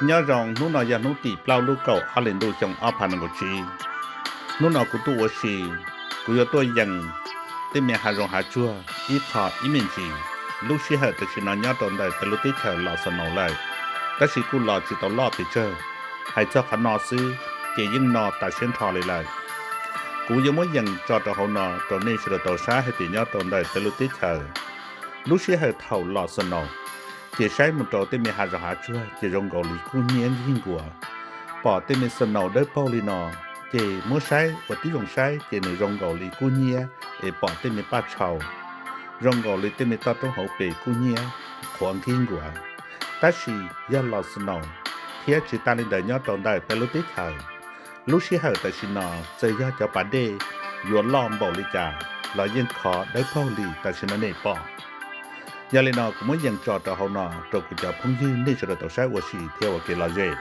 Nyob zoo, hnub no yog hnub tim plaub lub kaum ob hli ntuj xyoo ob phav nees nkaum tsib. Hnub no kuv tuaj ua si, kuv yuav tuaj yees tej me hav zoov hav tsuag ib qho ib me ntsis. Lub sij hawm tam sim no nyob rau ntawm peb lub teb chaws los snow lawm, tab sis kuj los tsis tau loj pes tsawg. Hais txog qhov no xwb ces yeej no tas siab nrho li lawm. Kuv yuav muab yees tso rau hauv no rau nej sawv daws tau saib hais tias nyob rau ntawm peb lub teb chaws, lub sij hawm thaum los snow ces saib mus rau tej me hav zoov hav tsuag ces zoo nkaus li kub hnyiab nkig nkuav. Pom tej me snow dawb paug li no, ces muab saib ua tib zoo saib ces nws zoo nkaus li kub hnyiab es pom tej me paj tshau, zoo nkaus li tej me toj roob hauv pes kub hnyiab qhuav nkig nkuav. Tab sis yog los snow thiab tsis tas li ntawd nyob rau ntawm peb lub teb chaws, lub sij hawm tam sim no txawm yog cov pas dej yuav loj npaum li cas los yeej khov dawb paug li tam sim no nej pom. Yog li no kuv muab yees tso rau hauv no rau kuv cov phooj ywg nej sawv daws tau saib ua si thiab ua kev lom zem.